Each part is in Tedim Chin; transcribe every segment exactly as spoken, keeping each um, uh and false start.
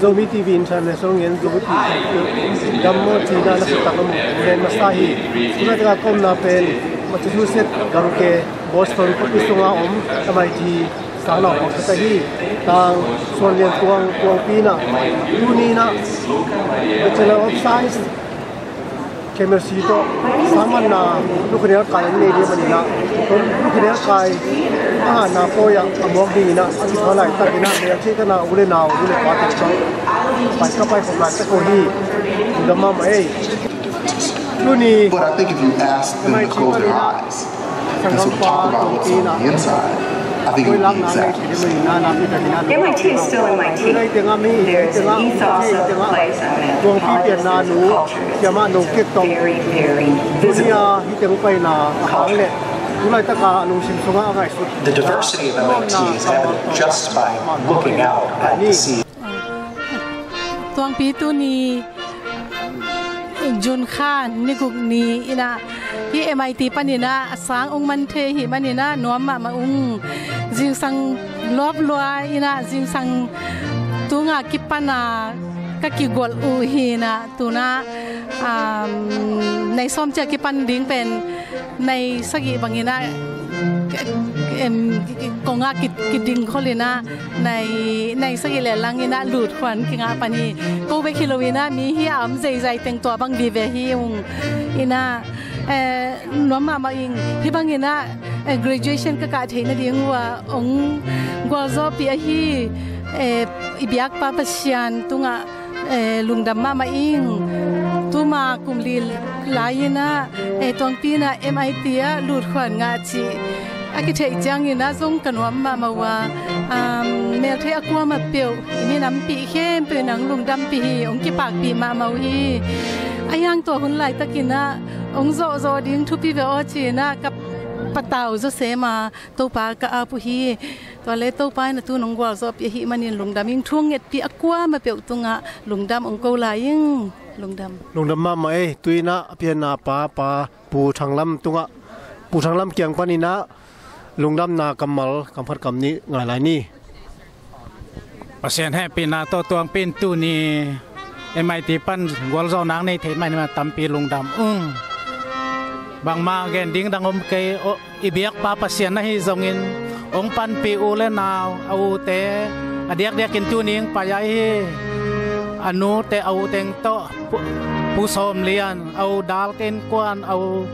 Zomi T V International ngen Zomi T V dam maw cina na sutak om ngen masa hi. Tuna teka ka omna pen Massachusetts gangte Boston khuapi sunga om M I T sang naupang khat ahi Tang Suan Lian Tuang, Tuangpi in ah tuni in ah Bachelor of Science Chemistry tawh sangmanna lukhinelkai an nei ding manin ah, lukhinelkai a hatna pawi ah a muak dingin ah a kithuah laitak in ah, mel theih tan a u le nau, nu le pa teng tawh pai ka pai khop laitak uh hi. Lungdam mahmah ei. Tuni But I think if you ask them to close their eyes, Sanggampa Tuangpi in ah M I T is still M I T. There's an ethos of a place on it. Tuangpi pianna nu siamah no kek tawh tuni a hih teng paina a hang leh tu laitaka a lungsim sungah a ngaihsut. The diversity of M I T is evident just by looking out at the sea. Tuangpi tuni June kha ni guk ni in ah hih M I T panin ah a sang ong man thei ahih manin ah nuam mahmah ung. Zingsang lawp lua in ah zingsang tunga kipan a ka kigolh uh hi in ah tuna, um, nai sawm ciah kipan ding pen nai sagih bangin ah, em, kongah ki, kiding kholh in ah nai, nai sagih le langin ah lut khuan kingah pan hi. Ko bek hi lo in ah mi hih a om zeizai teng tua bang vive hi ung in ah, eh, nuam mahmah ing. Hih bangin ah, eh, graduation ka kah theih nading uh a ong gualzawhpih ahi, eh, i biakpa Pasian tungah, eh, lungdam mahmah ing. Tuma kum li lai in ah, eh, Tuangpi in ah M I T ah lut khuan ngah cih a kitheih ciangin ah zong ka nuam mahmah uh a, um, mel theih a kuamah peuh i minampih khempeuh in ah ong lungdampih hi, ong kipakpih mahmah uh hi. A hiang tua hun laitakin ah ong zawhzawh ding thupi ve aw ci in ah ka patau zawsem a Topa ka ap uh hi. Tua le Topa in ah tu-in ong gualzawhpih ahih manin lungdam ing. Thu ong ngetpih a kuamah peuh tungah lungdam ong ko lai ing. Lungdam. Lungdam mahmah ei. Tu-in ah a pianna pa, pa Pu Thang Lam tungah, Pu Thang Lam kiang panin ah lungdamna kammal kam khat kam nih ngai lai ni. Pasian hehpihna tawh Tuangpi in tuni M I T pan gualzawhna nei theih manin ah tampi lungdam ung. Bangmah gen ding dang om kei, i biakpa Pasian ahi zongin ong panpih u le nau, a ute a diakdiakin tuni ong pai ahi hi. A nute a u teng tawh Pu, Pu Sawm Lian, a u Dal Ken Kuan, a u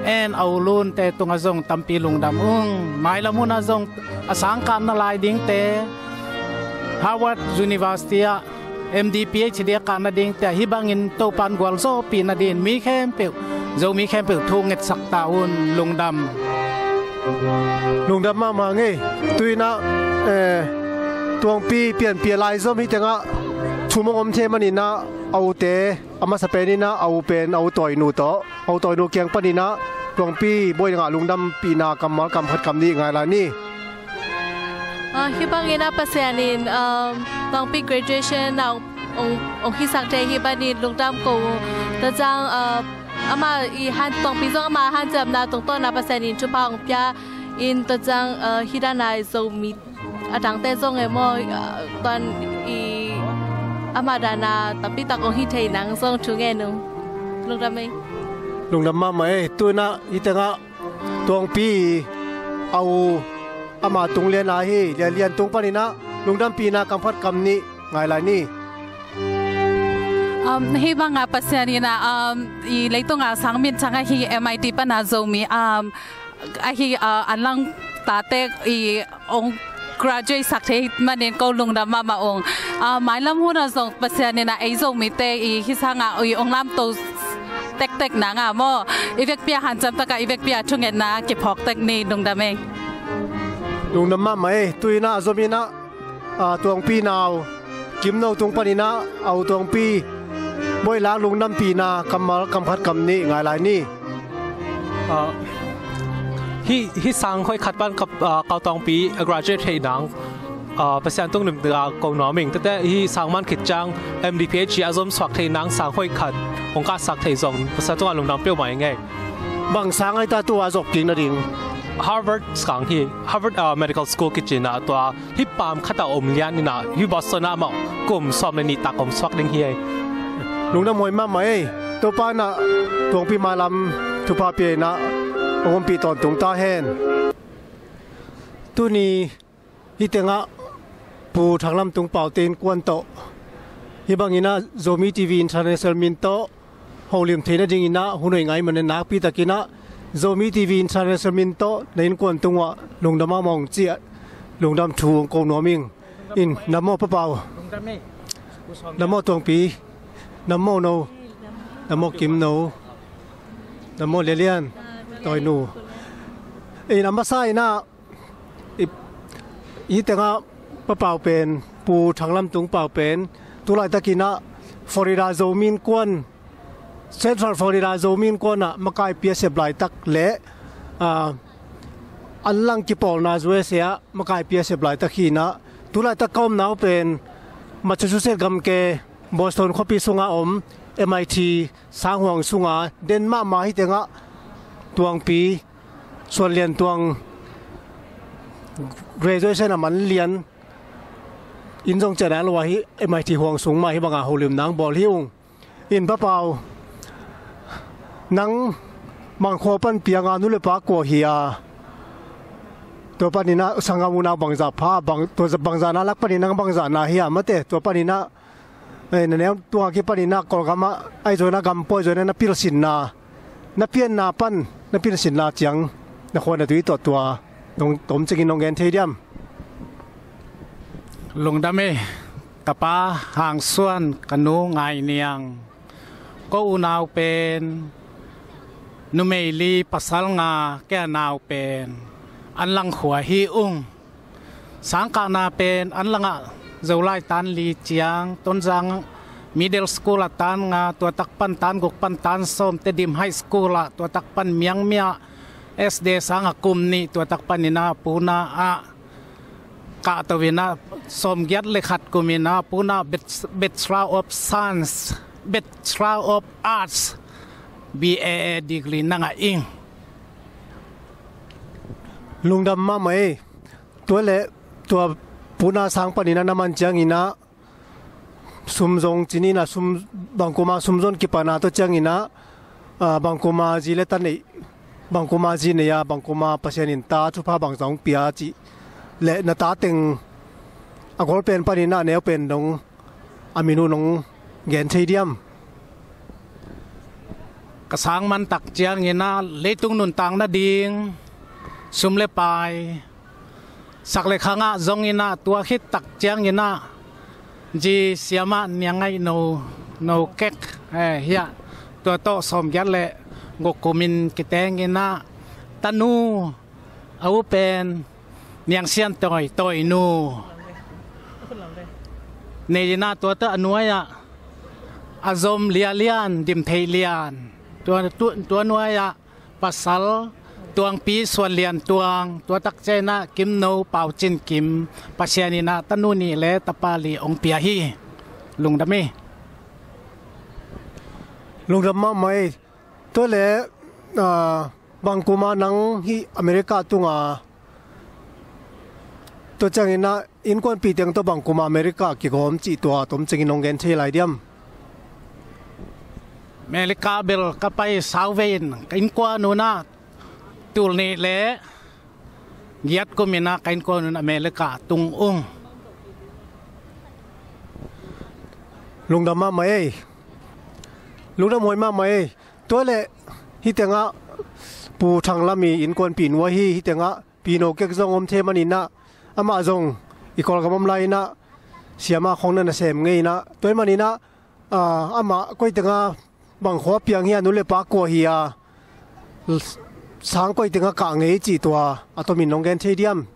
En, a u Lunte tungah zong tampi lungdam ung. Mailam hunah zong a sangkah na lai dingte Harvard University ah M D P H D a kah nadingte ah hih bangin Topan gualzawhpih nadingin mi khempeuh, Zomi khempeuh thu ngetsak ta un. Lungdam. Lungdam mahmah ngei. Tu-in ah, eh, Tuangpi pianpih a lai zom hih tengah thum ong om thei manin ah a ute a masa penin ah a u pen a u Tawinu tawh, a u Tawinu kiang panin ah Tuangpi bawi ngah lungdampihna kammal kam khat kam nih ngai lai ni. Ah, hih bangin ah Pasian in, um, Tuangpi graduation ah ong, ong, ong hisak thei hih bangin lungdam ko. Tua ciang, ah, ama i han, Tuangpi zong ama hanciamna tungtawn ah Pasian in thupha ong pia in tua ciang, ah, hih dan a Zomi a dangte zong e maw, ah, tuan i ama dan a tampi tak ong hi thei nang zong thu ngen ung. Lungdam ei. Lungdam mahmah ei. Tu-in ah hih tengah Tuangpi a u ama tung Lian a hi, Lian, Lian tung panin ah lungdampihna kam khat kam nih ngai lai ni. Um, hih bangah Pasian in ah, um, i leitung a sang minthang ahi M I T pan a Zomi, um, ahi, uh, a lang tate i ong graduate sak thei manin ko lungdam mahmah ung. Ah, mailam hunah zong Pasian in ah ei Zomite i hih sangah i ong lamto tektek nangah maw, i vekpi ah hanciam takah i vekpi ah thungetna kiphawk tek ni. Lungdam ei. Lungdam mahmah ei. Tu-in ah a zom in ah, ah, Tuangpi nau Kimno tung panin ah a u Tuangpi bawi lak lungdampihna kammal kam khat kam nih ngai lai ni. Ah, hih, hih sang hoih khat pan ka, ah, ka u Tuangpi a graduate theih nang, ah, Pasian tung limtaka ko nuam ing. Tete hih sang man khit ciang M D P H D a zom suak theih nang sang hoih khat ong kahsak theih zong Pasian tungah lungdam peuhmah ing ei. Bang sang ai ta tu a zop kik nading? Harvard sang hi, Harvard, ah, Medical School kici in ah, tua hih paam khat ah om lian in ah, hih Boston ah amau kum sawm le nih tak om suak ding hi. Lungdam huai mahmah ei. Topa in ah Tuangpi mailam thupha pia in ah hong ompih tawntung ta hen. Tuni hih tengah Pu Thanglam Tung Pau te innkuan tawh, hih bangin ah Zomi T V International min tawh holim theih nadingin ah hun hoih ngah ahih manin nakpi takin ah Zomi T V International min tawh na innkuan tungah lungdam mahmah ung ci-in lungdam thu hong ko nuam ing. In, na maw Pa Pau, na maw Tuangpi, na maw No, na maw Kim No, na maw Lialian, Tawinu. In, a masa in ah, i, hih tengah Pa Pau pen, Pu Thanglam Tung Pau pen, tu laitakin ah Florida Zomi Innkuan, Central Florida Zomi Innkuan ah makaipi a sep laitak le, ah, an lang kipawlna U S A ah makaipi a sep laitak hi in ah, tu laitak ka omna uh pen Massachusetts gamke Boston khuapi sungah om M I T sanghuang sungah den mahmah, hih tengah Tuangpi Suan Lian Tuang graduation a man lian in zong ciah nai lo a, hih M I T huang sung mah hih banga holimna hong bawl hi ung. In Pa Pau, nang bang khua pan piang a, nu le pa kua hi a? Tua panin ah sanggam unau bangzah pha, bang, tua bangzahna lak panin nang bangzahna hi a, mate, tua panin ah, eh, na neu tung a kipanin ah Kawlgam ah, ahi zongin ah gam pua, ahi zongin ah na pilsinna, na pianna pan, na pilsinna ciang, na khua na tui tawh tua, tawm, tawm ciangin nong gen thei diam? Lungdam ei. Ka pa Hang Suan, ka nu Ngai Niang. Ko unau pen numei li, pasal nga, kei a nau pen an lang khua hi ung. Sangkahna pen an langah Zolai tan li ciang, Tonzang Middle School ah tan nga, tua tak pan tan guk pan tan sawm, Tedim High School ah, tua tak pan Miangmia S D sang ah kum nih, tua tak panin ah Pune ah kahto in ah sawmgiat le khat kum in ah Pune ah Bach-, Bachelor of Science, Bachelor of Arts, B A A degree na ngah ing. Lungdam mahmah ei. Tua leh tua Pune sang panin ah na man ciangin ah sum zong ci ni in ah, sum, bangkua ma sum zon kipana tawh ciangin ah, ah, bangkua ma zi le ta nei, bangkua ma zi nei a, bangkua ma Pasian in ta thupha bangzah hong pia cih leh na ta teng a gol pen panin ah a neu pen dong a min uh nong gen thei diam? Ka sang man tak ciangin ah leitung nuntak nading sum le pai, sak le khangah zongin ah, tua khit tak ciangin ah zi siamah Niang Ngaih No, No Kek, eh, hiah, tua tawh sawmgiat le guk kumin kitengin ah tanu, a u pen Niang Sian Tawi, Tawinu nei in ah, tua tawh a nuai ah a zom Lia Lian, Dim Theih Lian, tua, tu-, tua nuai ah pasal Tuangpi Suan Lian Tuang, tua tak ciangin ah Kim No Pau Cin Kim, Pasian in ah tanu nih le tapa li hong pia hi. Lungdam hi. Lungdam mahmah ei. Tua leh, ah, bangkua ma nang hih America tung a, tua ciangin ah innkuanpih teng tawh bangkua ma America kigawm cih tua tawm ciangin nong gen thei lai diam? America bel ka pai sau vei in, ka innkuan un ah tul nih le giat kumin ah ka innkuan un America tung ung. Lungdam mahmah ei. Lungdam huai mahmah ei. Tua leh hih tengah Pu Thanglam i innkuanpih nu ahi, hih tengah Pi No Kek zong om thei manin ah, amah zong i Kawlgam om lai in ah siamah khong na na sem ngei in ah, tua ahih manin ah, ah, amah koi tengah bang khua piang hi a, nu le pa kua hi a, sang koi tengah kah ngei cih tua a tomin nong gen thei diam?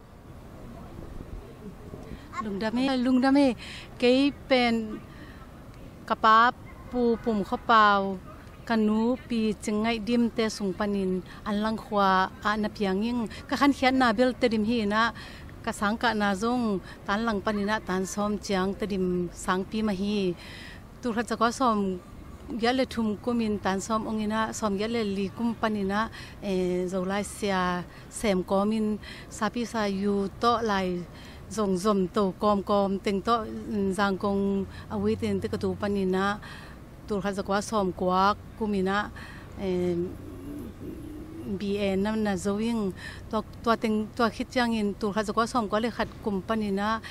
Lungdam ei, lungdam ei. Kei pen ka pa Pu Pum Khua Pau, ka nu Pi Cing Ngaih Dim te sung panin an lang khua ah na piang ing. Ka khankhiatna bel Tedim hi in ah, ka sangkahna zong tan lang panin ah tan sawm ciang Tedim sangpi mah hi. Tul khat za kua sawm Giat le thum kumin tan sawm ong inah, sawm giat le li kum paninah, eh, Zolai sia sem kawmin sapi sa yu tawh lai zong zom to kawmkawm teng tawh, mm, Zangkong a uitin te ka tu paninah, tulkhat zakua sawmkua kuminah, eh, B A na na zo ing. Tua, tua teng, tua khit ciangin tulkhat zakua sawmkua le khat kum paninah,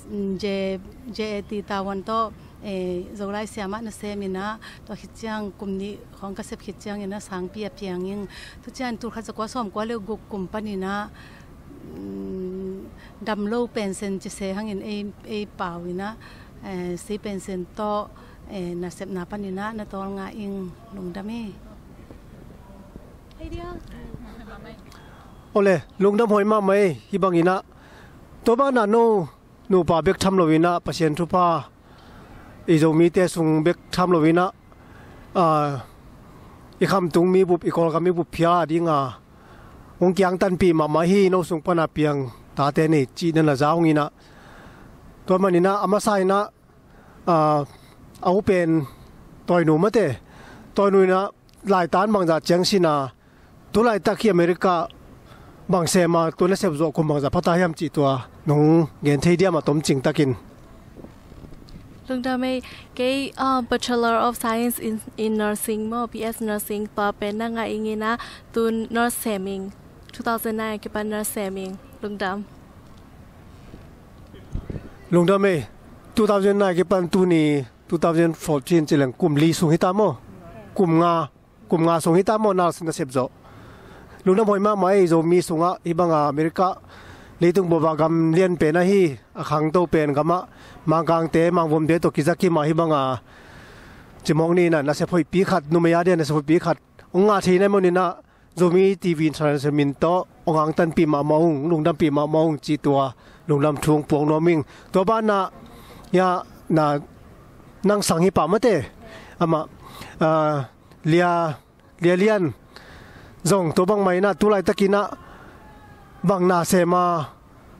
mm, J, J A T Tawan tawh, eh, Zolai siamah na seminah, tua khit ciang kum nih khawng ka sep khit ciangin a sangpi a piang ing. Tu ciang tulkhat zakua sawmkua le guk kum paninah, mm, damlo pensen cise hangin ei, ei pau inah, eh, sei pensen tawh, eh, nasepna paninah na tawlnga ing. Lungdam hi. Ole, lungdam hoi mahmah ei, hi banginah. Tua banah no nupa bek tham loinah, Pasian thupha i Zomite sung bek tham loinah, ah, i khamtung mi bup, i Kawlgam mi bup phia dinga hong kiangtanpih mahmah hi, no sung pana piang tate nei cih na na za hong inah. Tua maninah a masa inah, ah, a u pen Tawinu mate, Tawinu inah laitan bangzah ciang sina, tulaitak hi America bang sema tua na sep zawh kum bangzah phata hiam cih tua nong gen thei diam a tomcing takin. Lungdam ei, kei, ah, Bachelor of Science in, in Nursing maw, B S Nursing tua pen na ngah ing inah, tu nurse sem ing, two thousand nine kipan nurse sem ing. Lungdam. Lungdam ei, two thousand nine kipan tuni two thousand fourteen cileng kum li sung hita maw? Kum nga, kum nga sung hita maw na, na sep zawh? Lungdam hoi mahmah ei, Zomi sungah hi banga America leitung bup a gam lian pen ahi, a khangto pen gamah Mangkangte, Mangvomte tawh kizakim a hi banga cimawk ni inah nasep hoihpi khat, numei a dia nasep hoihpi khat hong ngah thei na hi maw ninah, Zomi T V International min tawh hong angtanpih mahmah ung, lungdampih mahmah ung cih tua lungdam thu hong puak nuam ing. Tua banah, ya, na, nang sang hi pah mate, amah, ah, Lia, Lia Lian zong tua bangmah inah tulaitakinah bang na sema,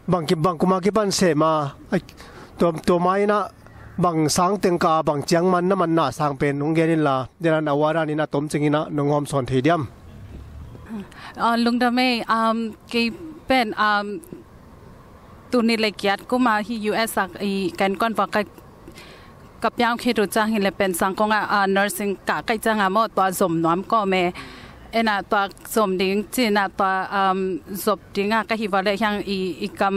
bang ki, bang kuma kipan sema, ai, tua, tua ma inah bang sang teng ka a bang ciang man na man na sang pen hong gen inla, denan a uaran inah tomcing inah nong hawmsawn thei diam? Ah, lungdam ei, um, kei pen, um, tuni le kiat kuma hi U S a i kan kon va ka ka piang khit uh ciang hi le pen Zangkong ah, ah, nursing kah kaih ciang a maw tua zom nuam kawm e. Ena tua zom ding ci na tua, um, zop ding a ka hi va le hiang i, i kam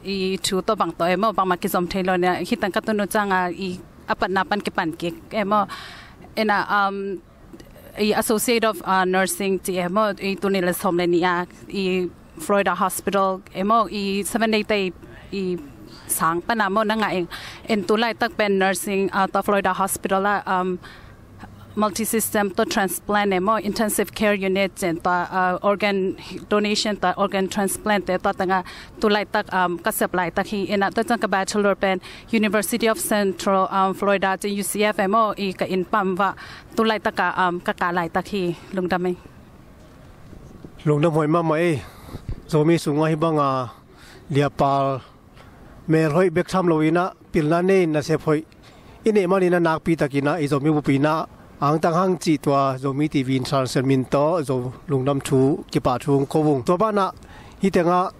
i thu tawh bang tawh e maw bangmah kizom thei lo nia hi tang ka tun uh ciang a i a patna pan kipan kik e maw. Ena, um, i Associate of, uh, Nursing ci e maw, i tuni le sawm le nih a i Florida Hospital e maw, i Seven Day te i sang pana maw na ngah ing. En tu laitak pen nursing, uh, tua Florida Hospital a, um, multi-system tua transplant e maw, intensive care unit cen tua, uh, organ donation tua organ transplant te tua tanga tu laitak, um, ka sep laitak hi. Ena tua ciang ka bachelor pen University of Central, um, Florida ci U C F e maw, i ka inn pam va tu laitaka, um, ka kah laitak hi. Lungdam ei. Lungdam hoi mahmah ei. Zomi sungah hi banga liapal melhoih bek tham lo inah pilna nei nasep hoih i neih man inah nakpi takinah i Zomi bup inah angtang hang cih tua Zomi T V International min tawh Zo lungdam thu kipah thu hong ko ung. Tua banah hi tengah,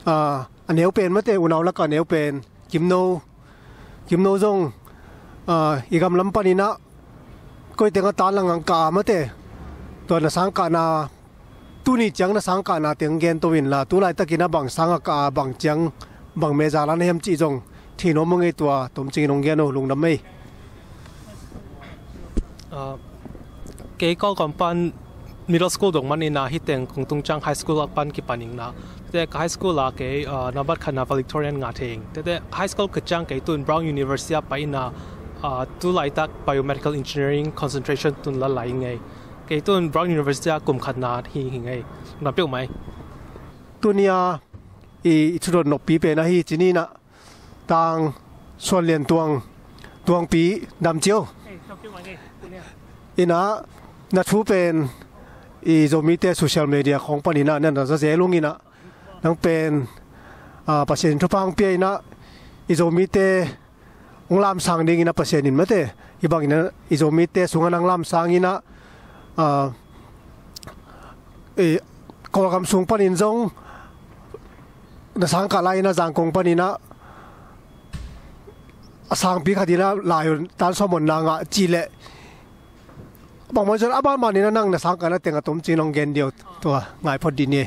ah, a neu pen mate unau lakah a neu pen Kimno, Kimno zong, ah, i gamlam paninah koi tengah tan lang ang kah a mate tua na sang kahna tuni ciang na sang kahna teng gen to inla tu laitakinah bang sang a kah a bang ciang bang meza la na hiam cih zong thei nuam a ngei tua tomcingin hong gen uh. Lungdam ei. Ah, kei Kawlgam pan middle school dong man inah hi teng kong tung ciang high school a pan kipan ing na. Tete ka high school a kei, ah, nambat khatna valedictorian ngah thei ing. Tete high school ka ciang kei tun Brown University a pai inah, ah, tu laitak biomedical engineering concentration tun la lai ing ei. Kei tun Brown University a kum khatna hi hi ing ei. Lungdam peuhmah ei. Tuni a i, i thudot noppi pen ahi ci ni inah Tang Suan Lian Tuang, Tuangpi dam cio. Inah na thu pen i Zomite social media khawng paninah na na za zel ung inah nang pen, ah, Pasian in thupha hong pia inah i Zomite hong lamsang dingin a Pasian in mate Hih bangin ah i Zomite sungah nang lam sangin ah, ah, eh, Kawlgam sung panin zong na sangkah lai-in ah Zangkong panin ah a sangpi khatin ah lai un tan sawm un na ngah cih leh bangmah zong a banbanin ah nang na sangkahna teng a tomcing nong gen dih uh tua ngai phot dih ni.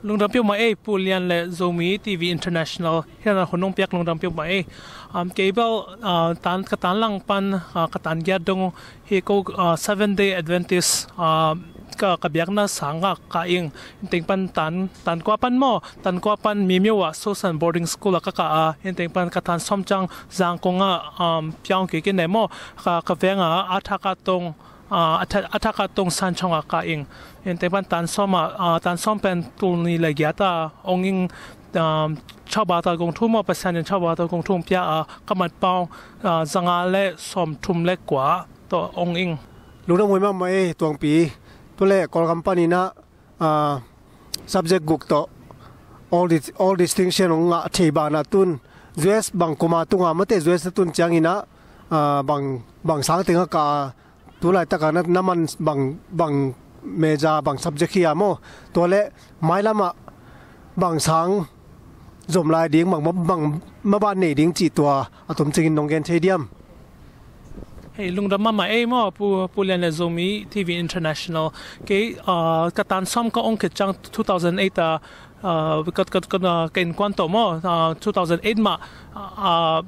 Lungdam piau mah ei, Pu Lian le Zomi T V International, hi-a hun hong piak lungdam piau mah ei. Um, kei bel, uh, tan, ka tan lang pan, uh, ka tan giat dong hi ko, uh, Seven Day Adventist, uh, ka, ka biakna sangah kah ing. Inteng pan tan, tan kua pan maw, tan kua pan Mimio ah Sosan Boarding School ah ka kah a, inteng pan ka tan sawm ciang Zangkong ah, um, piang kik in e maw, ka, ka veng ah a thak a tong, ah, a tha-, a thak a tong Sanchong ah kah ing. Inteng pan tan sawm ah, ah, tan sawm pen tul nih le giat ah ong ing, um, Chawbata kong thu maw, Pasian in Chawbata kong thu ong pia a, ka mat pau, ah, zanga le sawm thum le kua tawh ong ing. Lungdam huai mahmah ei Tuangpi. Tua leh Kawlgam panin ah, ah, subject guk tawh all dis-, all distinction ong ngah thei banah tun U S bang kum a tung a, mate U S na tun ciangin ah, ah, bang, bang sang teng ah kah a, tu laitak ah na, na man bang, bang major, bang subject hi a maw? Tua leh mailam ah bang sang zom lai ding, bang, bang maban nei ding cih tua a tomcingin nong gen thei diam? Hei, lungdam mahmah ei maw, Pu, Pu Lian le Zomi T V International. Kei, ah, ka tan sawm ka ong khit ciang two thousand eight ah, ah, ka, ka, ka, ah, ka innkuan tawh maw, ah, two thousand eight mah, ah, ah,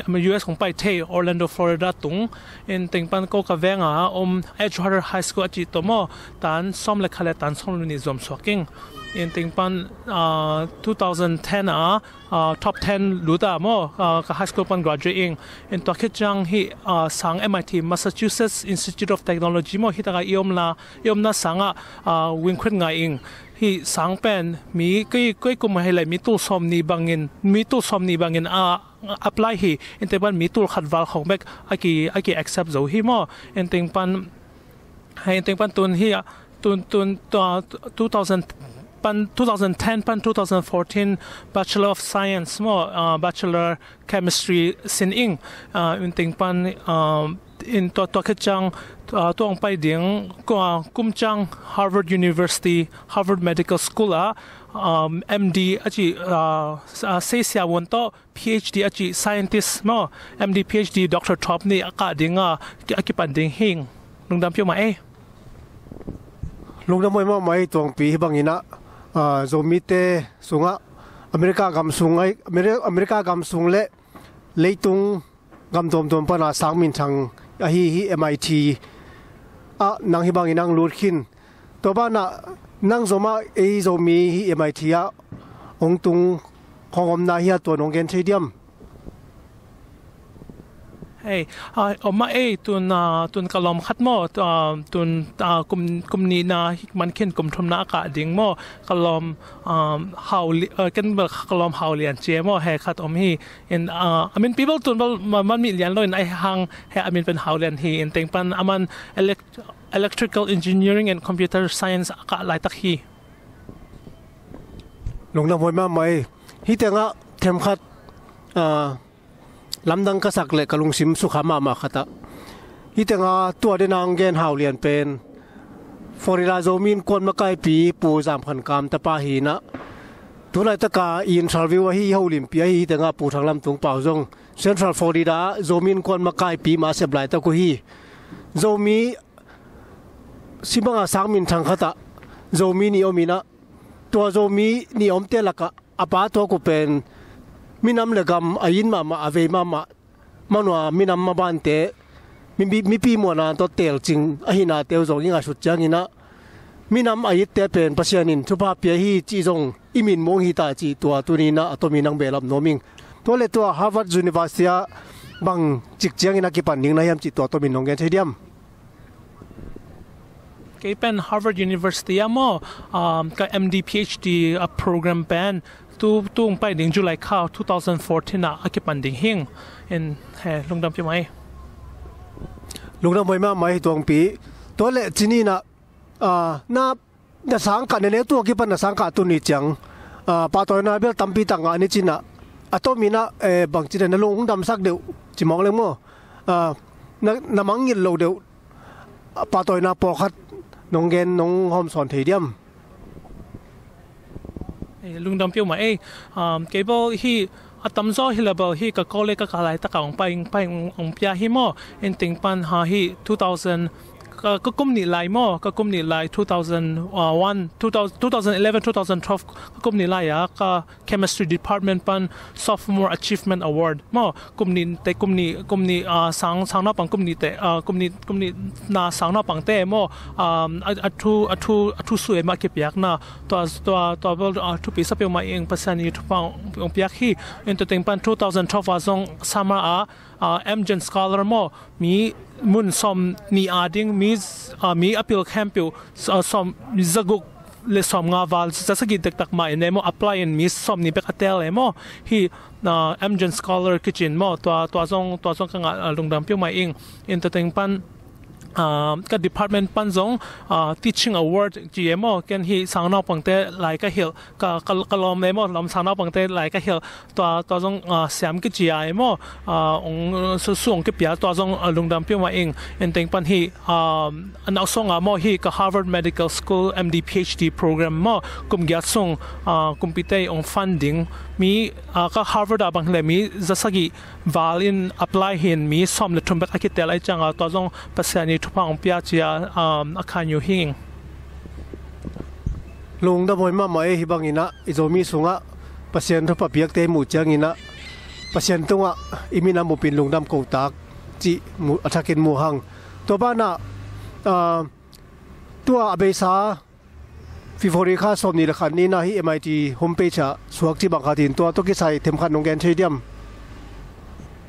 U S kong pai thei, Orlando, Florida tung. Inteng pan ko ka veng ah om Edgewater High School a cih tawh maw, tan sawm le khat le tan sawm le nih zom suak ing. Inteng pan, ah, two thousand ten ah, ah, top ten lut a maw, ah, ka high school pan graduate ing. In tua khit ciang hih, ah, sang M I T, Massachusetts Institute of Technology maw, hih tak ah i om la, i omna sangah, ah, wing khuit ngai ing. Hih sang pen mi kei, kei kum hi leh mi tul sawm nih bangin, mi tul sawm nih bangin a apply hi. Inteng pan mi tul khat val khawng bek a ki, a ki accept zo hi maw. Inteng pan, hei, inteng pan tun hi ah, tun, tun, ah, two thousand pan, two thousand ten pan two thousand fourteen Bachelor of Science maw, ah, Bachelor Chemistry sin ing, ah, inteng pan, ah, in tua, tua khit ciang, ah, tua ong pai ding, ku-, ah, kum ciang Harvard University, Harvard Medical School ah, um, M D a cih, ah, s-, ah, seisia won tawh, P H D a cih scientist maw, M D, P H D, Doctor thawp nih a kah ding a, ki-, a kipan ding hi ing. Lungdam piau mah ei. Lungdam huai mahmah ei Tuangpi. Hih bangin ah, ah, Zomite sungah America gam sung ai, Ameri-, America gam sung le leitung gam tuamtuam pan a sang minthang ahi hi M I T ah nang hih bangin nang lut khin. Tua banah nang zom ah ei Zomi hih M I T ah hong tung khawng om na hi a, tua nong gen thei diam? Hei, ah, om mah ei, tun, ah, tun ka lawm khat maw, ah, tun, ah, kum, kum nihna hih man khin kum thumna a kah ding maw, ka lawm, ah, Hau Li-, ah, ken bel ka lawm Hau Lian ci e maw, he khat om hi. In, ah, a min pi bel tun bel ma-, man mih lian lo in, ahi hang he a min pen Hau Lian hi. Inteng pan aman elect-, Electrical Engineering and Computer Science a kah laitak hi. Lungdam huai mahmah ei. Hih tengah themkhat, ah, lamdang ka sak leh ka lungsim sukha mahmah khat ah, hih tengah tua dena hong gen Hau Lian pen Florida Zomi Innkuan makaipi Pu Zam Khan Kam tapa hi in ah, tu laitaka i interview ahi, i holimpi ahi, hih tengah Pu Thang Lam Tung Pau zong Central Florida ah Zomi Innkuan makaipi mah a sep laitak uh hi. Zomi, si banga sang minthang khat ah Zomi nih om in ah, tua Zomi nih omte lakah a pa tuak uh pen minam le gam a it mahmah, a vei mahmah, man ua minam mabante, mi, mi, mipi muanna tawh teelcing ahihnate uh zong i ngaihsut ciangin ah, minam a itte pen Pasian in thupha pia hi cih zong i mitmuh hi ta cih tua tuni in ah a tomin nang behlap nuam ing. Tua leh tua Harvard University ah bang cik ciangin a kipan ding na hiam cih tua tomin nong gen thei diam? Kei pen Harvard University ah maw, um, ka M D P H D a program pen tu, tu ong pai ding July kha two thousand fourteen ah a kipan ding hi ing. In, he, lungdam piau mah ei. Lungdam huai mahmah ei Tuangpi. Tua leh cini in ah, ah, na, na sangkah, na neu tung a kipan na sangkah tun ni ciang, ah, pahtawina bel tampi tak ngah ni ci in ah, a tomin ah, eh, bangci dan na lung hong damsak deuh ci mawk leng maw? Ah, na, na mangngilh loh deuh pahtawina pawlkhat nong gen, nong hawmsawn thei diam? Eh, lungdam peuhmah ei. Um, kei bel hi a tamzaw hi le bel hi ka college ka kah laitak a hong pai, pai hong, hong pia hi maw. En teng pan ha hi two thousand, ka, ka kum nih lai maw, ka kum nih lai two thousand one, two thousand, two thousand eleven, two thousand twelve ka kum nih lai a ka chemistry department pan sophomore achievement award maw. Kum nih te, kum nih, kum nih, ah, sang, sang naupang kum nih te, ah, kum nih, kum nih na sang naupang te maw. Um, a, a thu, a thu, a thu sui mah kipiakna. Tua, tua, tua bel, ah, thupi sa peuhmah ing, Pasian i thupha hong piak hi. En tua teng pan two thousand twelve a zong summer a, ah, Amgen Scholar maw, mi mun sawm nih a ding, mi, ah, mi a pil khempeuh, ah, sawm, mi zaguk le sawm nga val, za sagih dektak mah in e maw, apply in mi sawm nih bek a tel e maw. Hi, ah, Amgen Scholar kici in maw, tua, tua zong, tua zong ka ngah, ah, lungdam peuhmah ing. En tua teng pan, ah, ka department pan zong, ah, teaching award ci e maw, ken hi sang naupangte lai ka hilh, ka, ka, ka lawm e maw, lawm sang naupangte lai ka hilh, tua, tua zong, ah, siam kici a e maw, ah, hong, su, su hong kipia, tua zong, ah, lungdam peuhmah ing. En teng pan hi, ah, a nau song a maw hi ka Harvard Medical School M D P H D program maw, kum giat sung, ah, kumpite hong fund ding, mi, ah, ka Harvard a bang hi le mi za sagih val in apply hi in mi sawm le thum bek a kitel ahih ciang a, tua zong Pasian i thupha hong pia ci a, um, a khan uh hi ing. Lungdam huai mahmah ei, hi bangin ah i Zomi sungah Pasian thupha piakte i muh ciangin ah Pasian tungah i minam upin lungdam ko tak cih mu, a thakin mu hang. Tua banah, ah, tua a beisa February kha sawm nih le khat ni-in ah hi M I T homepage ah suak cih bang khat in, tua tawh kisai themkhat nong gen thei diam?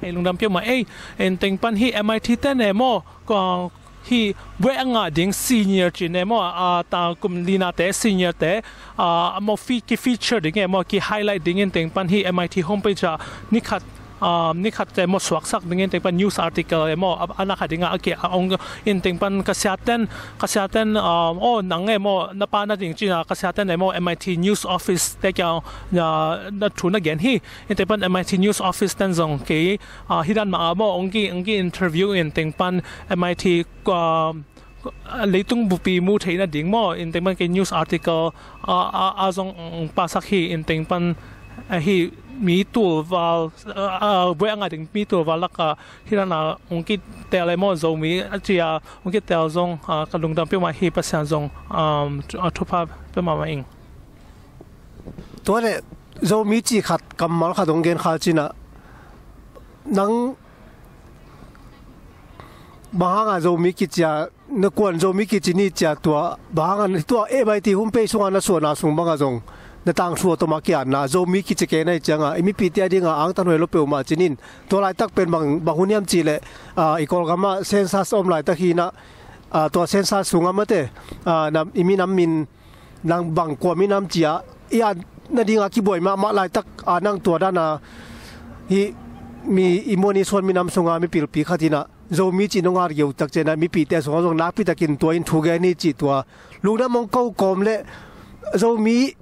Ei, lungdam peuhmah ei. En teng pan hi M I T te ne maw, ko, hi buai a ngah ding senior ci ne maw, a, ta kum linate senior te, a, a maw fe, ki feature ding e maw, ki highlight ding in teng pan hi M I T homepage ah ni khat, um, ni khat te maw suaksak ding in teng pan news article e maw, a, a na khat ding a, a ke, a ong in teng pan ka siaten, ka siaten, um, oh, nang e maw, na pa na ding cina, ka siaten e maw, M I T news office te kia, na, na thu na gen hi, in teng pan M I T news office ten zong kei, ah, hi dan mah a maw, ong ki, ong ki interview in teng pan M I T, um, leitung bupi mu theihna ding maw, in teng pan kei news article, a, a, a zong ong pasak hi, in teng pan, a, hi mi tul val, a, a, buai a ngah ding mi tul val lak a, hi dan a ong kitel e maw, Zomi a ci a, ong kitel zong, a, ka lungdam peuhmah hi, Pasian zong, um, thu, a, thupha pia mahmah ing. Tua le Zomi cih khat, kammal khat ong gen kha cina, nang bang hanga Zomi kici a, na kuan Zomi kici ni cia tua, bang hanga tua M I T homepage sunga na suahna sung banga zong na tangthu a tawm a kiatna Zomi kici kei na hi cianga, i mipite a dinga angtan huai lo peuhmah cinin, tua laitak pen bang, bang hun hiam cih leh, ah, i Kawlgam ah census om laitak hi-in ah, ah, tua census sunga mate, ah, na, i minam min nang bang kua minam cia i at nadinga kibuai mahmah laitak a, nang tua dana hi mi i muan i suan minam sunga mipilpi khat in ah Zomi cih nong at geu tak ciangin ah mipite sungah zong nakpitakin tua in thu gen hi cih tua lungdam hong ko kawm le Zomi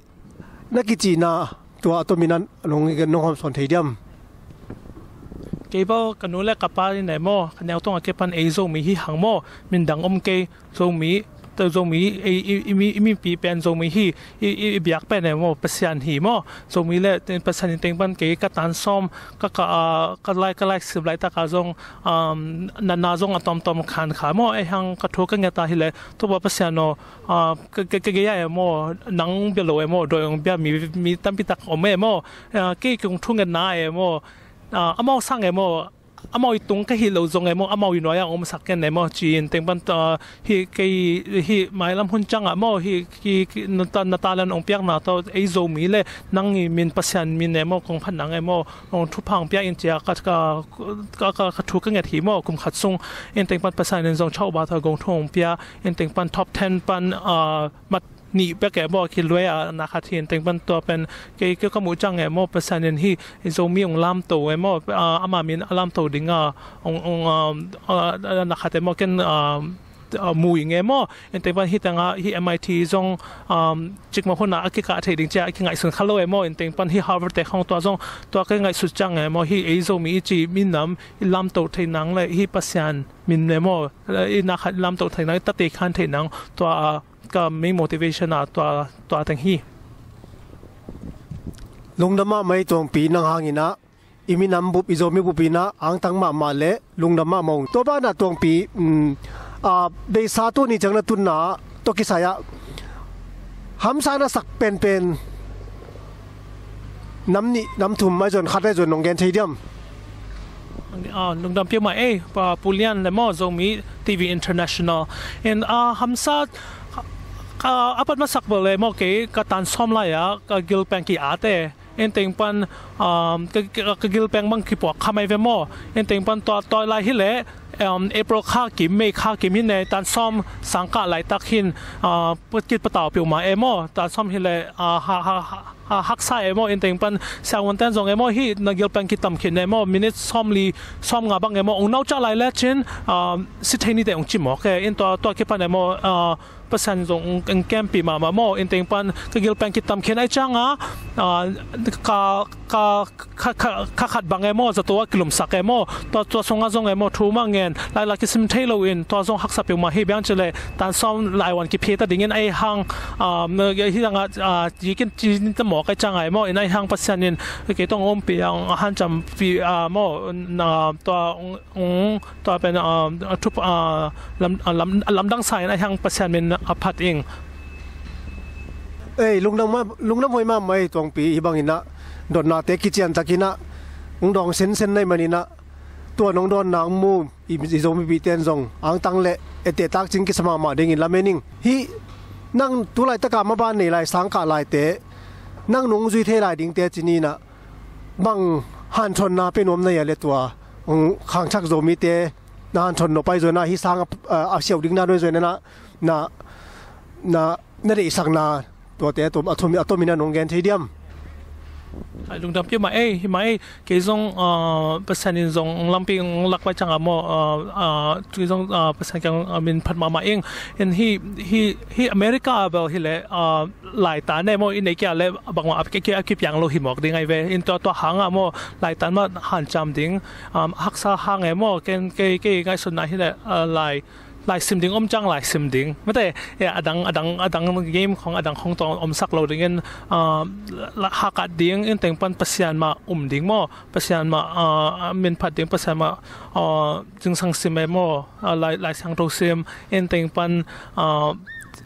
na kicihna tua a tomin ah nong, nong hawmsawn thei diam? Kei bel ka nu le ka pa in e maw, ka neu tungah kei pan ei Zomi hi hang maw, min dang om kei, Zomi, te Zomi, ei, i, i, mi, i mipi pen Zomi hi, i, i, i biak pen e maw, Pasian hi maw, Zomi le, te, Pasian in teng pan kei ka tan sawm, ka, ka, ah, ka lai, ka lai sim laitak a zong, um, na, na zong a tawmtawm khan kha maw, ei hang ka thu ka nget a hi le, Topa Pasian aw, ah, ka, ka, ka gei a e maw, nang bia lo e maw, dawi ong bia mi, mi tampi tak om e maw, ah, kei kong thu ngetna e maw, ah, amau sang e maw, amau i tung ka hih loh zong e maw, amau i nuai-ah ong omsak ken e maw, ci-in teng pan, ah, hi kei, hi mailam hun ciangah maw, hi, hi, hi na ta, na talent ong piakna tawh ei Zomi le nang i min, Pasian min e maw, kong phat nang e maw, ong thupha ong pia in ci a ka, ka, ka, ka, ka thu ka nget hi maw, kum khat sung in teng pan Pasian in zong chauba tawh gong thu ong pia in teng pan top ten pan, ah, mat nih bek e maw, kiluai a na khat hi in teng pan tua pen kei, kei ka muh ciang e maw, Pasian in hi Zomi ong lamto e maw, ah, ama min a lamto dinga ong, ong, ah, ah, na khat e maw, ken, ah, uh, mu ing e maw. Inteng pan hih tengah hih M I T zong, um, cikmah hunah a kikah thei ding cia a kingaihsun kha lo e maw. Inteng pan hih Harvard te khong tua zong tua ka ngaihsut ciang e maw, hih ei Zomi i ci minam i lamto thei nang le hih Pasian min e maw, i na khat lamto thei nang, i tate khan thei nang, tua, uh, ka main motivation ah tua, tua teng hi. Lungdam mahmah ei Tuangpi, nang hangin ah i minam bup, i Zomi bup in ah angtang mahmah le lungdam mahmah ung. Tua banah Tuangpi, um, a, beisa tuni ciang na tunna tawh kisai ah hamsa na sak penpen nam nih nam thum ahi zong khat ahi zong nong gen thei diam? Ah, lungdam piu mah ei, pa, Pu Lian le maw, Zomi T V International. In, ah, hamsa, ah, a pat masak bel le maw, kei ka tan sawm lai-ah ka gilpeng ki-at e. Inteng pan, um, ka, ka, ka gilpeng bang kipuak kha mai ve maw. Inteng pan tua, tua lai hi leh, um, April kha kim, May kha kim hi ne, tan sawm sangkah laitak hin, uh, kipatau piu mah e maw. Tan sawm hi leh, uh, ha, ha, ha, ha, haksa e maw. Inteng pan siavuanten zong e maw, hih na gilpeng kitam khin e maw, minute sawm li, sawm nga bang e maw, ong naucah lai le cin, um, si thei ni te ong ci mawk e. In tua, tua kipan e maw, uh, Pasian zong ong, ong kempi mahmah maw. Inteng pan ka gilpeng kitam khin ai cianga, ah, ka, ka, ka, ka, ka khat bang e maw, zato a kilumsak e maw, tua, tua sungah zong e maw, thu mah ngen, lailai kisim thei lo in, tua zong haksa piu mah hi. Biang ci le tan sawm laivuan kiphia ta dingin ai hang, ah, hih tangah, ah, ci kin ci ta mawk ai cianga e maw, in ai hang Pasian in kei tawh ong ompih, ong hanciampih, ah, maw, na, tua ong, ong, tua pen, ah, a thup, ah, lam, ah, lam, lamdang sa in ai hang Pasian min a phat ing. Ei, lungdam mah, lungdam huai mahmah ei Tuangpi, hih bangin ah dotnate kiciantakin ah ong dawng sensen nai manin ah tua nong dawnna ong mu i, i Zomipihte in zong angtang le etteh takcing kisa mahmah dingin lamen ing. Hih nang tu laitakah maban nei lai, sangkah laite, nang nong zui thei lai dingte ci ni in ah bang hanthawnna pe nuam na hia le tua, um, khangthak Zomite na hanthawn nop ai zong in ah, hih sang a, a, a siau ding na nuai zong in ah, na, na, na deihsakna tuate a tom, a tom, a tomin ah nong gen thei diam? Ai, lungdam piu mah ei, hi mah ei, kei zong, uh, Pasian in zong lampi ong lak pai cianga maw, uh, uh, kei zong, uh, Pasian kiang, uh, min phat mahmah ing. In hih, hih, hih America ah bel hi leh, uh, laitan e maw, i nei kia le bangmah a ki, ki, a kipiang lo hi mawk ding ai ve. In tua, tua hangah maw, laitan mah hanciam ding, um, haksa hang e maw, ken kei, kei ngaihsutna hi le, uh, lai, lai sim ding om ciang lai sim ding. Mate, eh, a dang, a dang, a dang game khong, a dang khong tawh omsak lo dingin, uh, la, hakat ding, inteng pan Pasian mah um ding maw, Pasian mah, uh, min phat ding, Pasian mah, uh, zingsang sim e maw, uh, lai, Lai Siangtho sim, inteng pan, uh,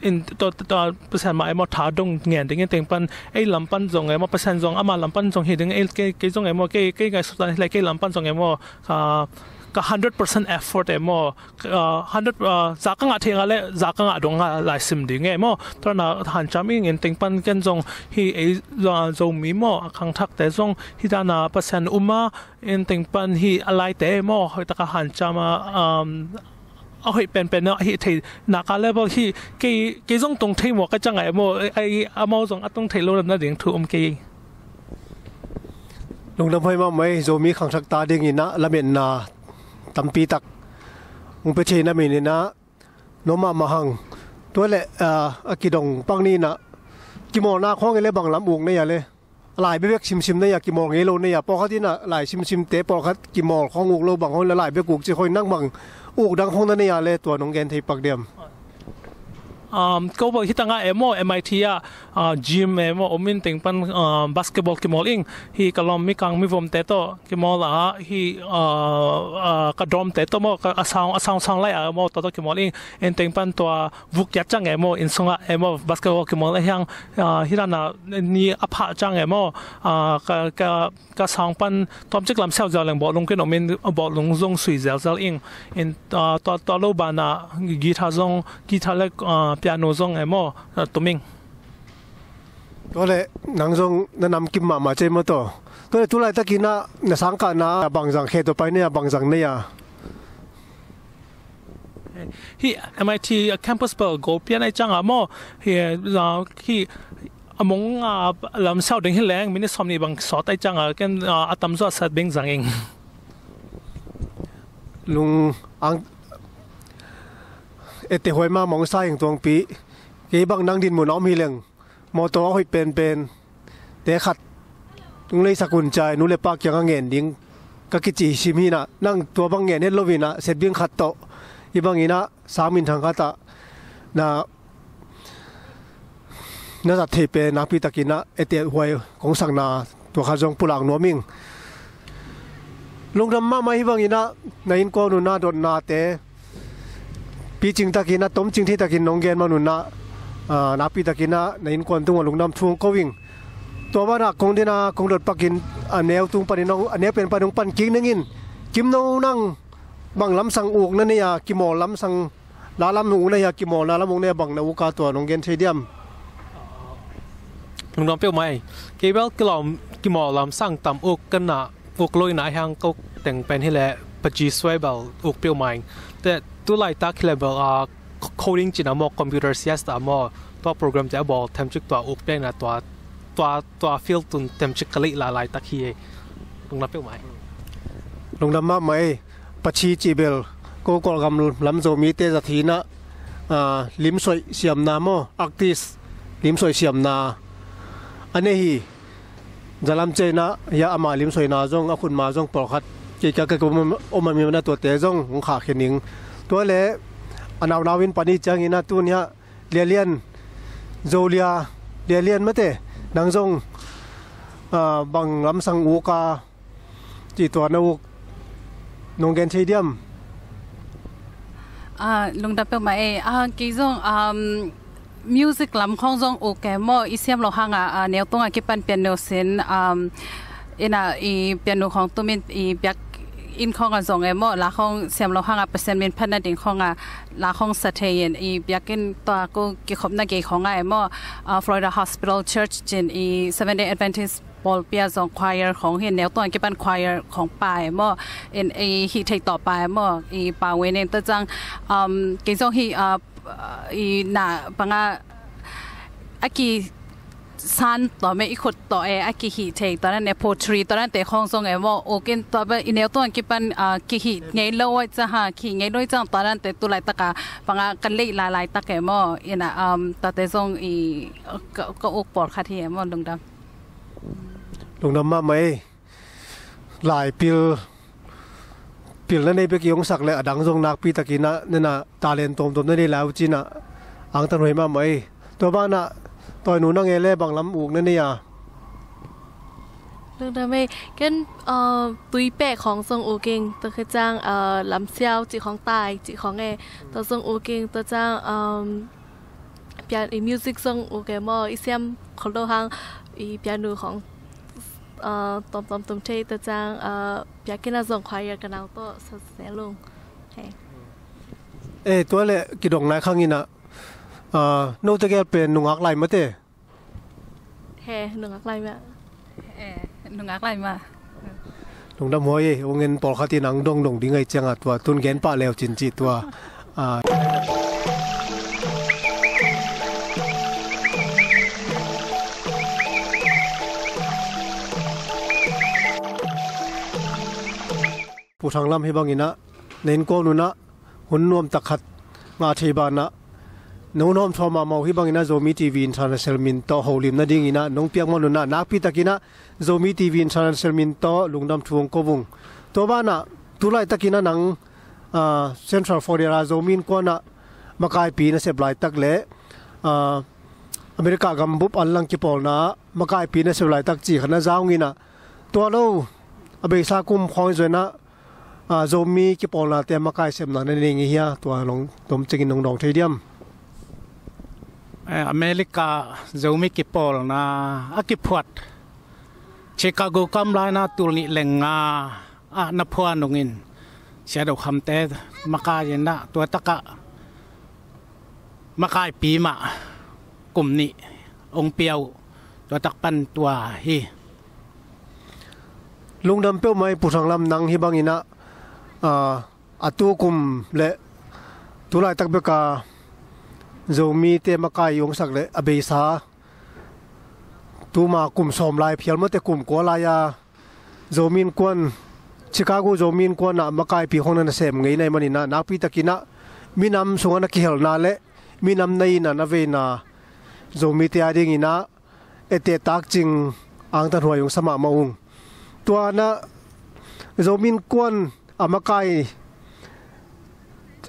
in, tua, tua, Pasian mah e maw, tha dong ngen ding, inteng pan ei lam pan zong e maw, Pasian zong ama lam pan zong hi ding, ei, kei, kei zong e maw, kei, kei ngaihsutna hi leh kei lam pan zong e maw, ka, ka hundred percent effort e maw, ka, hundred, uh, za ka ngah thei nga le za ka ngah dong nga lai sim ding e maw. Tua na hanciam ing, inteng pan ken zong hih ei, uh, Zomi maw, a khangthakte zong hih dan a Pasian um a, inteng pan hih a laite e maw, hoih taka hanciam a, um, a hoih penpen a hih thei nak a le bel hih kei, kei zong tong thei mawk ka ciang ai maw, ai, amau zong a tong thei lo na ding thu om kei. Lungdam huai mahmah ei, Zomi khangthakte adingin ah lametna tampi tak ong pia thei na min in ah nuam mahmah hang. Tua leh, ah, a kidong pang ni in ah kimawlna khawng e le bang lam uk na hia le? Lai bekbek simsim na hia, kimawl ngei lo na hia? Pawlkhat in ah lai simsimte, pawlkhat kimawl khawng, uk lo bang khawng, lai bekbek uk ci khawng, nang bang uk dang khawng na na hia le, tua nong gen thei pak diam? Um, ko bang hih tangah e maw, M I T ah, uh, gym e maw, om inteng pan, uh, basketball kimawl ing. Hih ka lawm mikang mivomte tawh kimawl a, hih, uh, uh, ka dormte tawh maw, ka, a sang, a sang sang lai a maw, tua tawh kimawl ing. Inteng pan tua vuk kiat ciang e maw, inn sungah e maw, basketball kimawl a hiang, ah, hih dan a ni a phah ciang e maw, ah, ka, ka, ka sang pan tawmcik lam siau ziau leng bawlung kin om in, bawlung zong sui zelzel ing. In, ah, tua, tua lo banah guitar zong, guitar le, ah, piano zong e maw, ah, tum ing. Tua leh nang zong na namkim mahmah cei maw taw. Tua leh tu laitakin ah na sangkahna bangzang khe tua pai na hia, bangzang na hia? Hih M I T campus bel golpian ai ciang a maw, hih, uh, hih a mong, uh, lam siau ding hi leng minute sawm nih bang sawt ai ciang a, ken, uh, a tamzaw a sat bing zang ing. Lung ang, Ete huai mahmah hong sa ing Tuangpi. Kei bang nang din mun a om hi leng mawtaw a hoih penpen te khat hong leisak un ciai nu le pa kiangah ngen ding ka kici sim hi inah, nang tua bang ngen het lo inah, setbing khat tawh hih bang inah sang minthang khatah na na zat thei pen nakpi takinah ete huai kong sakna tua khat zong pulak nuam ing. Lungdam mahmah. Hih bang inah na innkuan un ah dotnate picing takinah tomcing thei takin nong gen man un ah, ah, nakpi takinah na innkuan tungah lungdam thu hong ko ing. Tua banah kong dena kong dot pakin a neu tung panin hong, a neu pen panin hong pan kik ning in. Kim No, nang bang lamsang uk na nei a, kimawl lamsang la lam uk na hia, kimawlna lam uk na hia, bang na uk a, tua nong gen thei diam? Lungdam peuhmah ei. Kei bel kilawm, kimawl lamsang tam uk ka na, uk lo inah hiang ko teng pen hileh paci suai bel uk peuhmah ing. Te tu laitak hileh bel a coding cina maw, computer science ta maw, tua program te a bawl themcik tua uk piak inah tua, tua, tua field tun themcik ka leih lailaitak hi ei. Lungdam peuhmah ei. Lungdam mahmah ei. Paci cih bel ko Kawlgam lam Zomite zat hi inah, ah, limsoih siamna maw, artist limsoih siamna a nei hi. Zalam ciah inah hia ama limsoihna zong, a khutma zong pawlkhat kei ka ka om a mi mana tuate zong hong khahkhia ning. Tua le a naunau in pan hi ciang inah tun hiah Lialian, Zolia Lialian mate, nang zong, ah, bang lamsang uk a, cih tua na uk nong gen thei diam? Ah, lungdam peuhmah ei. Ah, kei zong, um, music lam khong zong uk e maw, i siam lo hanga, ah, neu tungah kipan piano sin, um, inah i piano khong tumin i biakinn khong a zong e maw, la khong siam lo hanga Pasian min phatna ding khong a la khong sa thei in, i biakinn tua ko kikhopna gei khong a e maw, ah, Florida Hospital Church cin i Seventh Day Adventist pawlpi a zong choir khong hi, neu tungah kipan choir khong pa e maw, in i hih thei tawh pa e maw, i pa win in tua ciang, um, kei zong hi, uh, i na banga a ki san tawh me i khut tawh e, a kihih thei tua nan e, pottery tua nan te khong zong e maw, uk in tua bel i neu tungah kipan, ah, kihih ngei lo ai ciang ha, kihih ngei lo ai ciang tua nan te tu laitak a banga ka leih lailaitak e maw, inah, um, tuate zong i ka, ka uk pawlkhat hi e maw, lungdam. Lungdam mahmah ei. Lai pil, pil na nei bek i hong sak le a dang zong nakpi takinah nena talent tuamtuam na nei lai uh cinah angtan huai mahmah ei. Tua banah tawinu nang e le bang lam uk na nei a? Lungdam ei. Ken, uh, tuipeh khong zong uk ing. Tua khit ciang, uh, lamsiau cih khong, tai cih khong e. Tua zong uk ing. Tua ciang, um, pian-, i music zong uk e maw, i siam khol lo hang, i piano khong, uh, tuamtuam tum thei, tua ciang, uh, biakinn a zong choir ka nau tawh sa se lung. He. Eh, tua le kidong nai khang inah, uh, note gel pen nungak lai mate? He, nungak lai mah. Eh, nungak lai mah. Lungdam huai ei, ung en pawlkhat in ang dongdong ding ai cianga tua tun gen pah leu cin cih tua. Ah. Pu Thang Lam hi banginah na innkuan unah hun nuamtak khat ngah thei banah na hun hawmthaw mahmah uh hi banginah Zomi T V International min tawh holim nadinginah nong piak man unah nakpi takinah Zomi T V International min tawh lungdam thu hong ko ung. Tua banah tu laitakinah nang, ah, Central Florida Zomi Innkuanah makaipi na sep laitak le, ah, America gambup an lang kipawlna makaipi na sep laitak cih khat na za unginah tua lo a beisa kum khawng zuainah, ah, Zomi kipawlnate a makai sepna na nei ngei hia? Tua nong tom cingin nong dawng thei diam? Eh, America Zomi kipawlna a kiphuat Chicago kam laina tul nih leng nga ah na phuan ungin Sia Do Kham te makai inah tua takah makaipi mah kum nih ong pia uh, tua tak pan tua hi. Lungdam peuhmah i Pu Thang Lam, nang hi banginah, ah, a tu kum le tu laitak beka Zomite makai i ong sak le a beisa tuma kum sawm lai phial mawte kum kua lai-a Zomi Innkuan, Chicago Zomi Innkuanah makaipi khong na na sem ngei nai maninah nakpi takinah minam sungah na kihelna le minam na ina na veina Zomite a dinginah etteh takcing angtanhuai hong sa mahmah ung. Tuanah Zomi Innkuan a makai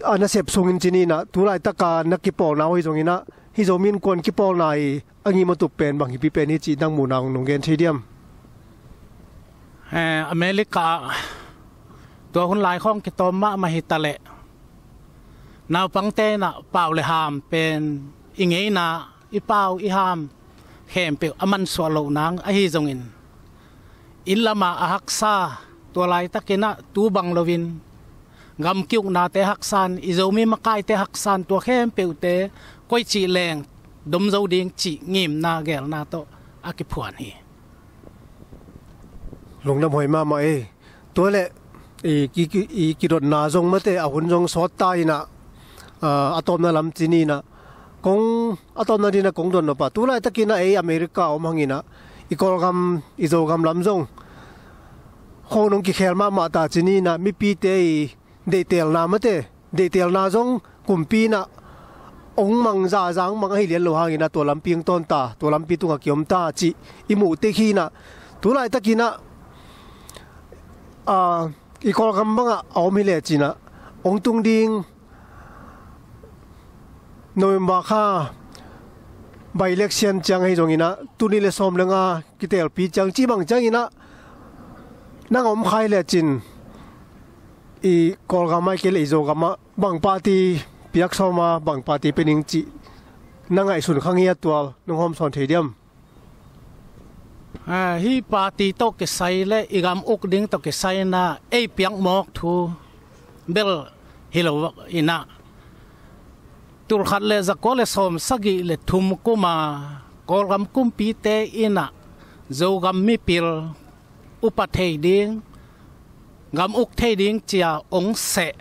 a nasep sungin cininah tulaitaka na kipawlna uh hi zonginah hih Zomi Innkuan kipawlna i a ngim a tup pen bang hipi pen hi cih nang muhna hong nong gen thei diam? Eh, America ah tua hun lai khawng kitawm mahmah hi taleh naupangte inah pau le ham pen i ngeina i pau i ham khempeuh a mansuah loh nang ahi zongin inn lama a haksa tua laitakinah tu bang loin gam kiuknate haksan i Zomi makaite haksan tua khempeuhte koici leng dom zo ding cih ngimna gelna tawh a kiphuan hi. Lungdam huai mahmah ei. Tua le i, i, i kidotna zong mate a hun zong sawt ta inah, ah, a tawpna lam cininah kong a tawpna dinah kong dot nop a tulaitakinah ei America a om hanginah i Kawlgam i Zogam lam zong khonung kikhel mahmah ta cininah mipite i deihtelna mate deihtelna zong kumpi inah ong mang zahzah ong mang ahi lian lo hanginah tua lampi ong tawnta tua lampi tungah kiomta cih i muh tek hinah tulaitakinah, ah, i Kawlgam bangah a om hi le cinah ong tung ding November kha by-election ciang ahi zonginah tuni le sawm le nga kitelpi ciang cih bang cianginah nang a om khai le cin i Kawlgam ai kei le i Zogam ah bang party piak sawma bang party pe ning cih na ngaihsun khang hi a tual nong hawm sawn thei diam? Ah, hih party tawh kisai le i gam uk ding tawh kisai inah ei piak mawk thu bel hi lo inah tulkhat le zakua le sawm sagih le thum kuma Kawlgam kumpite inah Zogam mipil upa thei ding gam uk thei ding cia ong seh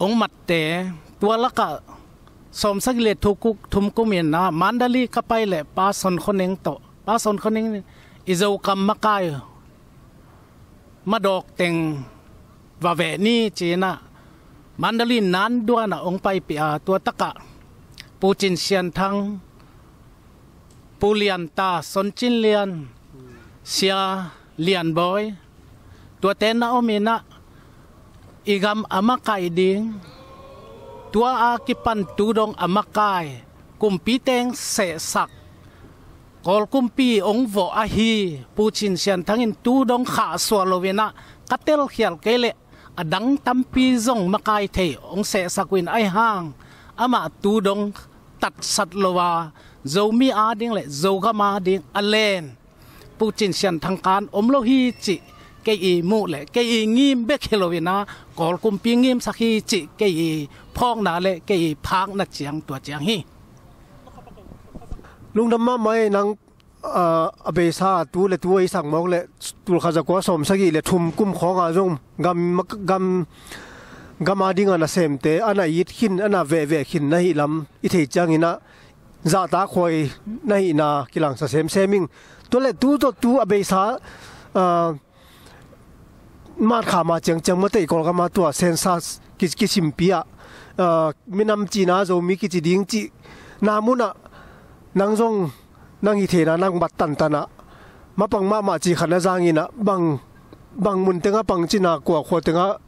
ong matte tua lakah sawm sagih le thukuk thum kuminah Mandalay ka pai le Pa Son Khoneng tawh Pa Son Khoneng i Zogam makai madawk teng va veh ni cinah Mandalay nanduanah ong paipih a tua takah Pu Cin Sian Thang, Pu Lian Ta, Son Cin Lian, Sia Lian Bawi tuate na om inah i gam a makai ding tua a kipan tu dong a makai kumpi teng sehsak Kawl kumpi ong vawh ahi Pu Cin Sian Thang in tu dong khahsuah lo inah ka telkhial kei leh a dang tampi zong makai thei ong sehsak uh in ahi hang amah tu dong tatsat lo a Zomi ading le Zogam ading a len Pu Cin Sian Thang kan om lo hi cih kei i muh le kei i ngim bek hi lo inah Kawl kumpi ngimsak hi cih kei i phawkna le kei i phakna ciang tua ciang hi. Lungdam mahmah ei nang, ah, a beisa tu le tu a i sak mawk le tulkhat zakua sawm sagih le thum kum khawngah zong gam, gam, gam adingah nasemte a na it khin a na vehveh khin na hih lam i thei cianginah zahtakhuai na hihna kilangsa semsem ing. Tua le tu tawh tu a beisa, ah, matkhama ciangciang mate i Kawlgama tua census ki, kisimpi ah, ah, minam cihna Zomi kici ding cihna munah nang zong nang hi theina nang bat tantanah mapang mahmah cih khat na zanginah bang, bang mun tengah pang cina kua khua tengah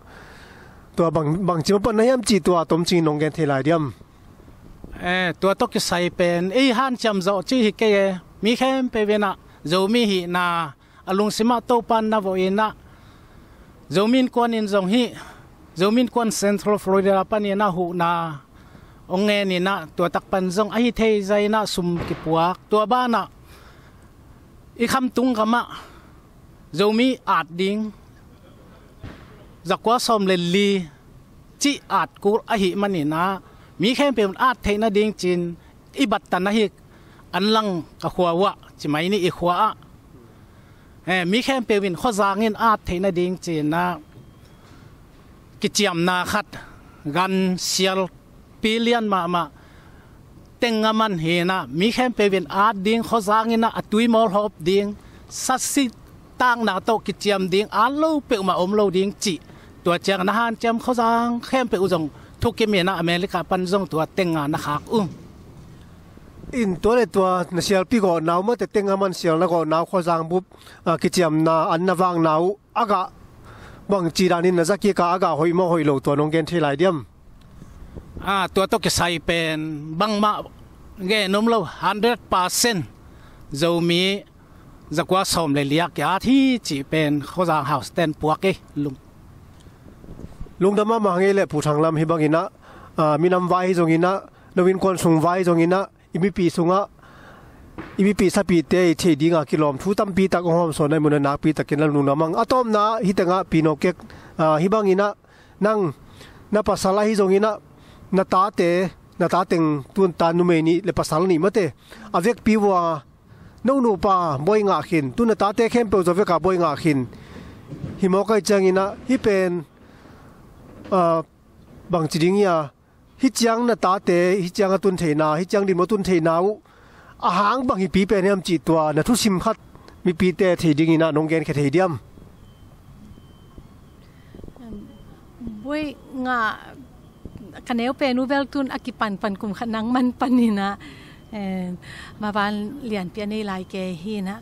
tua bang, bang ci mapan na hiam cih tua tomcing nong gen thei lai diam? Eh, tua tawh kisai pen ei hanciam zawh cih hi kei e. Mi khempeuh inah Zomi hihna a lungsimah Topan na vawh inah Zomi Innkuan in zong hih Zomi Innkuan Central Florida paninah huhna ong ngen inah tua tak pan zong ahi thei zah inah sum kipuak tua banah i khamtung gamah Zomi at ding zakua sawm le li cih at kul ahih maninah mi khempeuh in at theih nading cin i battan ahi an lang ka khua uhah ci mai ni i khua ah. Eh, mi khempeuh in khuazang in at theih nading cinah kiciamna khat gan sial pilian mahmah teng a man hinah mi khempeuh in at ding khuazang inah a tui mawlhawp ding sasi takna tawh kiciam ding at lo peuhmah om lo ding cih Tua ciang na hanciam khuazang khempeuh uh zong thukim in ah America pan zong tua tenga na khak uh. In tua le tua na sialpi gawhna uh mate, tenga man sial na gawhna uh khuazang bup, ah, kiciamna an na vakna uh a gah bangci danin na zakik a, a gah hoih maw hoih lo tua nong gen thei lai diam? Ah, tua tawh kisai pen bangmah gen om lo, hundred percent Zomi zakua sawm le li a ki-at hi cih pen khuazang hausa ten puak ei lung. Lungdam mahmah ngei le Pu Thang Lam, hih bangin ah, ah, minam vai hi zongin ah, no innkuan sung vai hi zongin ah, i mipi sungah, i mipi sapite i theih dinga kilawm thu tampi tak hong hawmsawn na hih mun ah nakpi takin lam lungdam ing. A tawpna ah hih tengah Pi No Kek, ah, hih bangin ah nang na pasal ahi zongin ah na tate, na tateng tun ta numei nih le pasal nih mate a vekpi uh a no nupa bawi ngah khin, tun na tate khempeuh zaw veka bawi ngah khin. Hih mawk ahih ciangin ah hih pen, ah, bangci ding hi a, hih ciang na tate hih ciang a tun theihna, hih ciang dinmun a tun theihna uh a hang bang hi pi pen hiam cih tua na thusim khat mipite thei dingin ah nong genkhia thei diam? Bawi ngah ka neu pen uh bel tun a kipanpan kum khat nang man panin ah, eh, maban lianpi a nei lai kei hi in ah,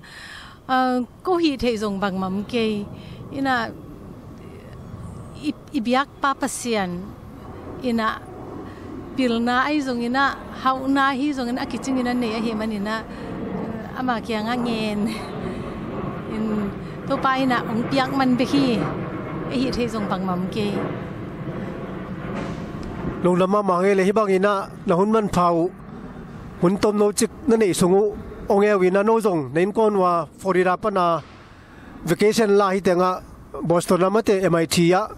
ah, ko hih theih zong bangmah om kei in ah, i, i biakpa Pasian in ah pilna ahi zongin ah, hauhna ahi zongin ah a kicingin a nei ahih manin ah, ama kiangah ngen in, Topa in ah hong piak man bek hi. I hih theih zong bangmah om kei. Lungdam mahmah ngei le, hih bangin ah na hun manpha uh, hun tomno cik na neih sung uh hong eu in ah no zong na innkuan uh a Florida pan a vacation la, hih tengah Boston ah mate M I T ah,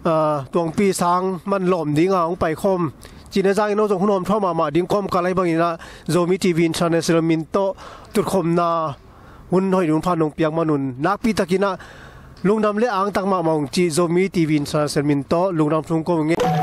ah, tuangpi sang man lawm dinga hong paikhawm cihna zangin no zong hun hawmthuah mahmah ding kawmkal ah hih bangin ah Zomi T V International min tawh tutkhopna hun hoih nunpha nong piak man un nakpi takin ah lungdam le angtang mahmah ung cih Zomi T V International min tawh lungdam thu kong ko ing e.